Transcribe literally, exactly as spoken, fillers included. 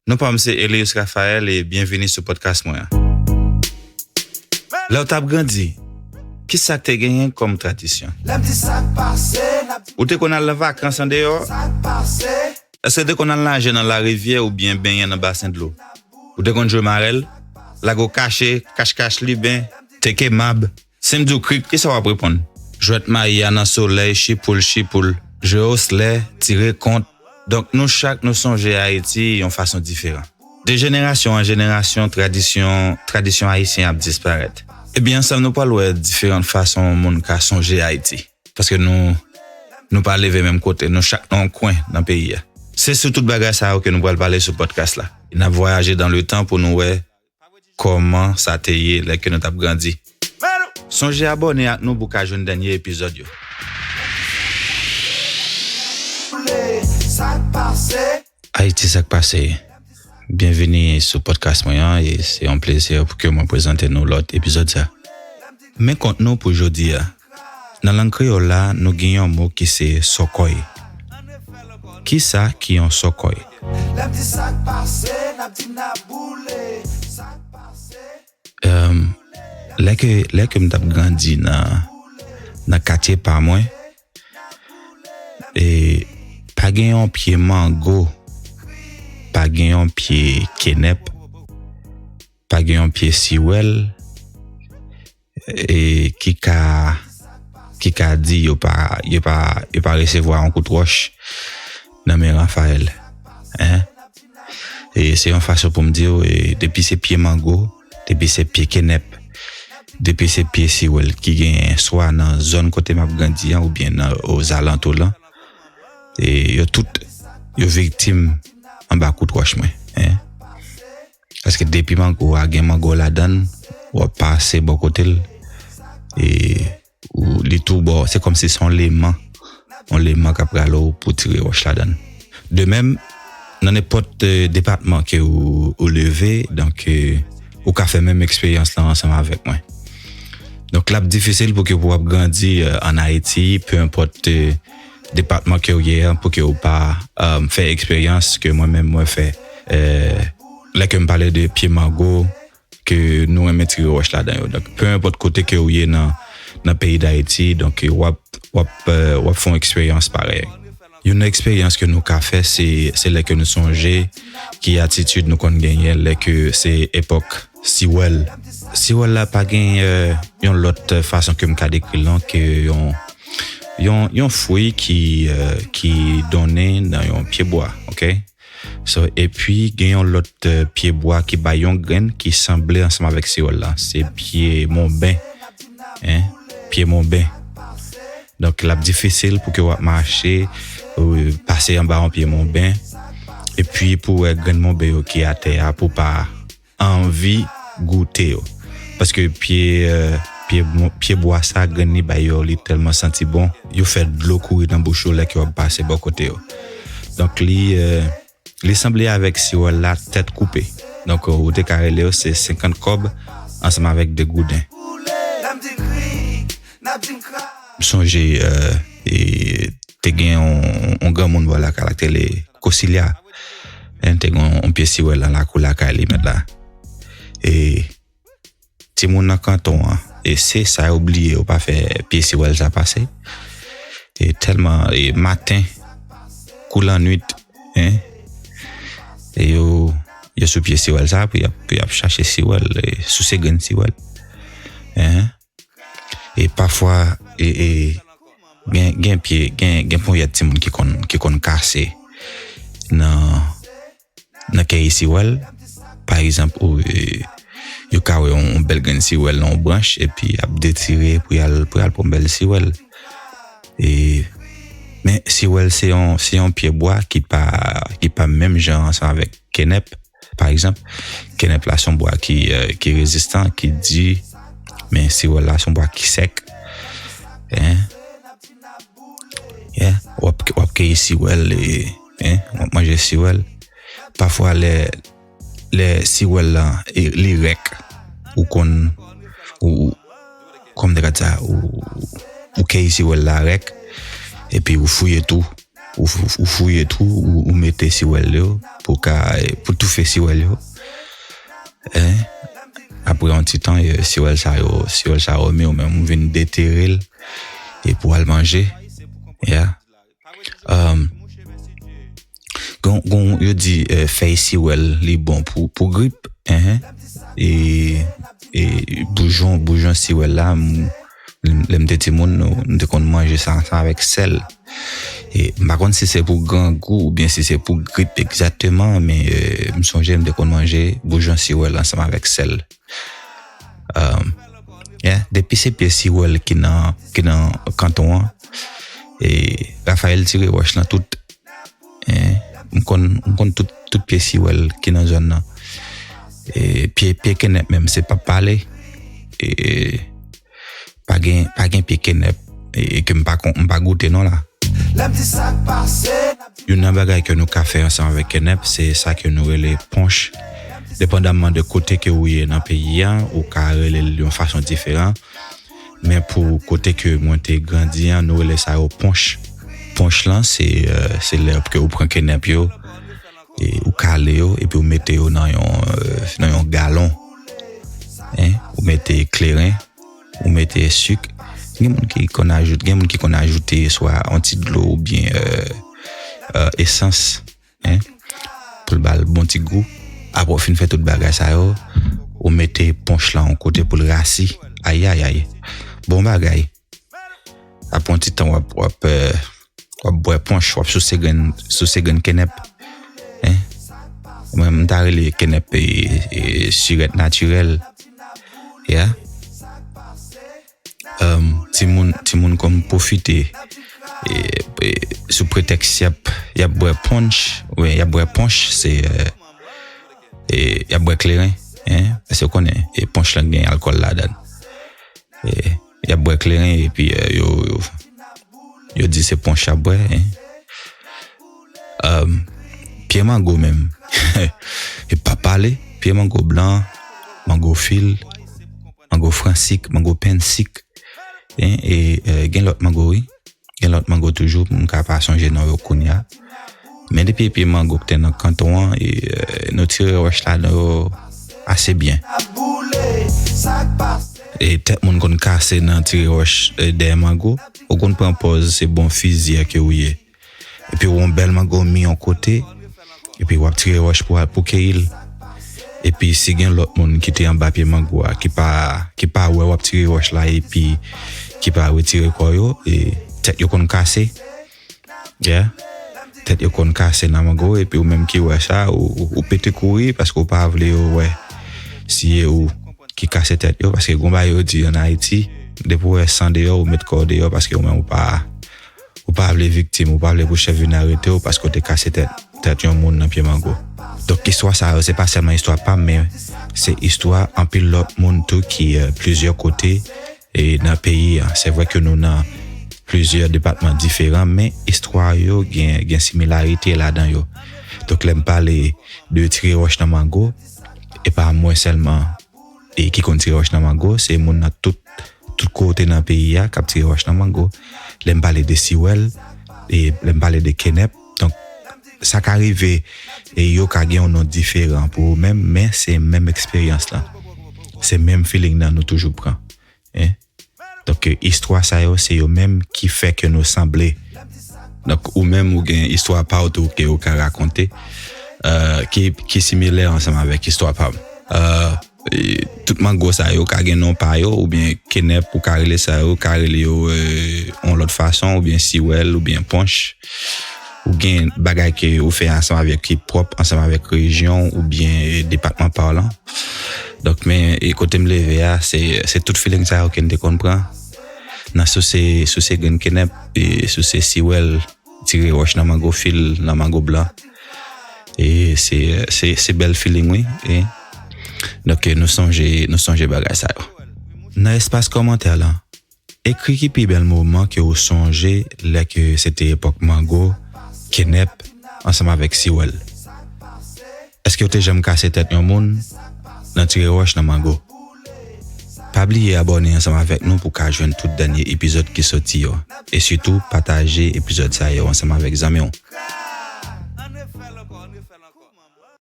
Non pa m se Elius Raphael e byenvini sou podcast mwen an. Lè w t ap grandi, kisa k te genyen kòm tradisyon? Ou te konn al nan vakans andeyò? Èske w te konn al naje nan larivyè oubyen benyen nan basen dlo? Ou te konn jwe marèl, lage w kache, kachkach liben, teke mab? Si m di w krik, kisa w ap reponn? Jwèt mayi a nan solèy, chipoul, chipoul, jwe oslè, tire kont. Donk, nou chak nou sonje Ayiti yon fason diferan. De jenerasyon an jenerasyon, tradisyon, tradisyon ayisyen ap disparèt. Ebyen, ansanm nou pral wè diferan fason moun ka sonje Ayiti. Paske nou, nou pa leve menm kote, nou chak nan yon kwen nan peyi a. Se sou tout bagay sa yo ke nou pral pale sou podcast la. N ap vwayaje dans le temps pou nou wè kòman sa te ye lè ke nou t ap grandi. Sonje abòne ak nou pou w ka jwenn dènye epizòd yo. Ayiti, sa k pase? Byenvini sou podcast mwen an, e se yon plezi pou ke mwen prezante nou lòt epizòd sa. Men kont nou pou jodi a. Nan lang kreyòl la, nou gen yon mo ki se sòkòy. Kisa ki yon sòkòy? Em, lè ke, lè ke m t ap grandi nan, nan katye pa mwen, e, pa gen yon pye mango, pa gen yon pye kenèp, pa gen yon pye siwèl, e, ki ka, ki ka di yo pa, yo pa, yo pa resevwa yon kout wòch nan men Raphael. Hein? E se yon fason pou m di w, e, depi se pye mango, depi se pye kenèp, depi se pye siwèl ki genyen swa nan zòn kote m ap grandi an oubyen nan ozalantou lan, e yo tout, yo viktim anba kout wòch mwen, hein. Paske depi mango a gen mango ladan l, w ap pase bò kote l, e ou, li tou bò, se kòmsi se yon leman, yon leman k ap rale w pou tire wòch ladan l. De menm, nan nenpòt, e, depatman ke ou, ou leve, donk, e, ou ka fè menm eksperyans lan ansanm avèk mwen. Donk, l ap difisil pou ke pou w ap grandi, e, ann Ayiti, pe enpòt, e, depatman ke w ye an, pou ke ou pa, e, fè eksperyans ke mwen menm mwen fè. E, lè ke m pale de pye mango, ke nou renmen tire wòch ladan yo. Donk, pe enpòt kote ke ou ye nan, nan peyi Dayiti, donk, w ap, w ap, e, w ap fè yon eksperyans parèy. Youn nan eksperyans ke nou ka fè, se, se lè ke nou sonje ki atitid nou konn genyen lè ke se epòk siwèl. Siwèl la pa gen, e, yon lòt fason ke m ka dekri l non ke yon, yon, yon fwi ki, e, ki donnen nan yon pye bwa, oke? So, epi, gen yon lòt, e, pye bwa ki bay yon grenn ki sanble ansanm avèk siwèl la. Se pye monben. Hein? Pye monben. Donk, l ap difisil pou ke w ap mache, e, pase anba yon pye monben, epi pou w wè grenn monben yo ki atè a, pou pa anvi goute yo. Paske pye, e, pye, pye bwa sa, grenn li bay yo, li tèlman santi bon, yo fè dlo kouri nan bouch ou lè ke w ap pase bò kote yo. Donk, li, e, li sanble avèk siwèl la tèt koupe. Donk, ou te ka rele yo se senkant kòb ansanm avèk de gouden. M sonje, e, e, te gen yon, yon granmoun bò lakay la k te rele Kosilya. Te gen yon pye siwèl nan lakou lakay li mèt la. E timoun nan kanton an, e se sa yo bliye, yo pa fè pye siwèl sa pase. E tèlman, e maten, kou lannwit, hein, e yo, yo sou pye siwèl sa pou y ap, pou y ap chache siwèl, e souse grenn siwèl. Hein? E pafwa, e, e gen, gen pye, gen, gen ponyèt timoun ki konn, ki konn kase nan, nan keyi siwèl. Pa egzanp, ou, e, yo ka wè yon, yon bèl grenn siwèl nan yon branch, epi y ap detire pou y al, pou y al pran bèl siwèl. E, men siwèl se yon, se yon pye bwa ki pa, ki pa menm jan ansanm avèk kenèp. Pa egzanp, kenèp la se yon bwa ki, e, ki rezistan, ki di, men siwèl la se yon bwa ki sèk. Hein? Yeah. W ap, w ap keyi siwèl, e, hein? W ap manje siwèl. Pafwa, lè, lè siwèl la, e, li rèk, ou konn, ou, ou, kòman m te ka di sa, ou, ou keyi siwèl la rèk, epi ou fouye tou. ou, ou, ou fouye twou, ou, ou mete siwèl yo, pou ka, pou toufe siwèl yo. Hein? Apre yon ti tan, eh, siwèl sa yo, siwèl sa yo, men ou menm ou vin detere l, e pou al manje. Yeah. Um, gon, gon, yo di, eh, fèy siwèl, li bon pou, pou grip. Hein? E, e boujon, boujon siwèl la, m, lè m te timoun, nou, nou te konn manje sa ansanm avèk sèl. E m pa konn si se pou grangou oubyen si se pou grip egzakteman, men, eh, m sonje m te konn manje boujon siwèl ansanm avèk sèl. Um, yeah, depi se pye siwèl ki nan, ki nan kanton an, e Raphaël tire wòch nan tout. Eh, m konn, m konn tout, tout pye siwèl ki nan zòn nan. E pye, pye kenèp menm, se pa pale. E pa gen, pa gen pye kenèp, e ke m pa kon, m pa goute non la. Lè m di sa k pase. Youn nan bagay ke nou ka fè ansanm avèk kenèp, se sa ke nou rele ponch. Depandamman de kote ke ou ye nan peyi a, ou ka rele l yon fason diferan. Men pou kote ke mwen te grandi an, nou rele sa yo ponch. Ponch lan, se, eh, se lè ke ou pran kenèp yo, e ou kale yo, epi ou mete yo nan yon, eh, nan yon galon. Hein? Ou mete kleren, ou mete sik. Gen moun ki konn ajoute, gen moun ki konn ajoute swa yon ti dlo oubyen, eh, eh, esans, hein, pou l ba l bon ti gou. Apre w fin fè tout bagay sa yo, ou mete ponch lan yon kote pou l rasi. Ayayay. Bon bagay. Apre yon ti tan, w ap, w ap, eh, w ap bwè ponch, w ap souse grenn, souse grenn kenèp. Hein? Mwen, m ta rele kenèp, eh, eh, sirèt natirèl. Yeah. Um, timoun, timoun konn pwofite, eh, eh, sou pretèks y ap, y ap bwè ponch, wi, y ap bwè ponch, se, eh, eh, y ap bwè kleren, hein, paske w konnen, eh, ponch lan gen alkòl ladan l. Eh, y ap bwè kleren, epi, eh, yo, yo, yo di se ponch y ap bwè, hein. Um, pye mango menm, e pa pale, pye mango blan, mango fil, mango fransik, mango pensik, hein, e, eh, gen lòt mango, wi. Gen lòt mango toujou, m ka pa sonje non yo kounye a. Men depi pye mango ki te nan kanton an, e, eh, nou tire wòch ladan yo ase byen. E tèt moun konn kase nan tire wòch, eh, dèyè mango. Ou konn pran pòz se bon fiziyè ke ou ye. Epi w wè yon bèl mango mi yon kote, epi w ap tire wòch pou al pou keyi l. Epi si gen lòt moun ki te anba pye mango a, ki pa, ki pa wè w ap tire wòch la, epi ki pa retire kò yo, e tèt yo konn kase. Yeah. Tèt yo konn kase nan mango, epi ou menm ki wè sa, ou, ou, ou pete kouri, paske ou pa vle yo wè si e ou ki kase tèt yo, paske gon bagay yo di ann Ayiti, depi w wè san deyò, ou met kò w deyò, paske ou menm ou pa, ou pa vle viktim, ou pa vle pou chèf vin arete w paske w te kase tèt, tèt yon moun nan pye mango. Donk, istwa sa yo, se pa sèlman istwa pa m, men se istwa anpil lòt moun tou ki, eh, plizyè kote, eh, nan peyi a. Se vre ke nou nan plizyè depatman diferan, men istwa yo gen, gen similarite ladan yo. Donk, lè m pale de tire wòch nan mango, e pa mwen sèlman e ki konn tire wòch nan mango, se moun nan tout, tout kote nan peyi a k ap tire wòch nan mango. Lè m pale de siwèl, e lè m pale de kenèp, donk, sa ka rive, e yo ka gen yon non diferan pou ou menm, men se menm eksperyans lan. Se menm feeling nan nou toujou pran. Hein? Donk, eh, istwa sa yo, se yo menm ki fè ke nou sanble. Donk, ou menm, ou gen istwa pa w tou ke ou ka rakonte, eh, ki, ki similè ansanm avèk istwa pa m. Eh, e tout mango sa yo ka gen non pa yo, oubyen kenèp, ou ka rele sa yo, ou ka rele yo, eh, yon lòt fason, oubyen siwèl, oubyen ponch. Ou gen bagay ke ou fè ansanm avèk, ki pwòp ansanm avèk rejyon oubyen, eh, depatman pa w lan. Donk, men, e kote m leve a, se, se tout feeling sa yo ke n te konn pran. Nan souse, souse grenn kenèp, e souse siwèl, tire wòch nan mango fil, nan mango blan. E se, se, se bèl feeling, wi. E, donk, nou sonje, nou sonje bagay sa yo. Nan espas kòmantè lan, ekri ki pi bèl moman ke w sonje lè ke se te epòk mango, kenèp, ansanm avèk siwèl. Èske w te janm kase tèt yon moun nan tire wòch nan mango? Pa bliye abòne ansanm avèk nou pou w ka jwenn tout dènye epizòd ki soti yo. E sitou, pataje epizòd sa yo ansanm avèk zanmi w.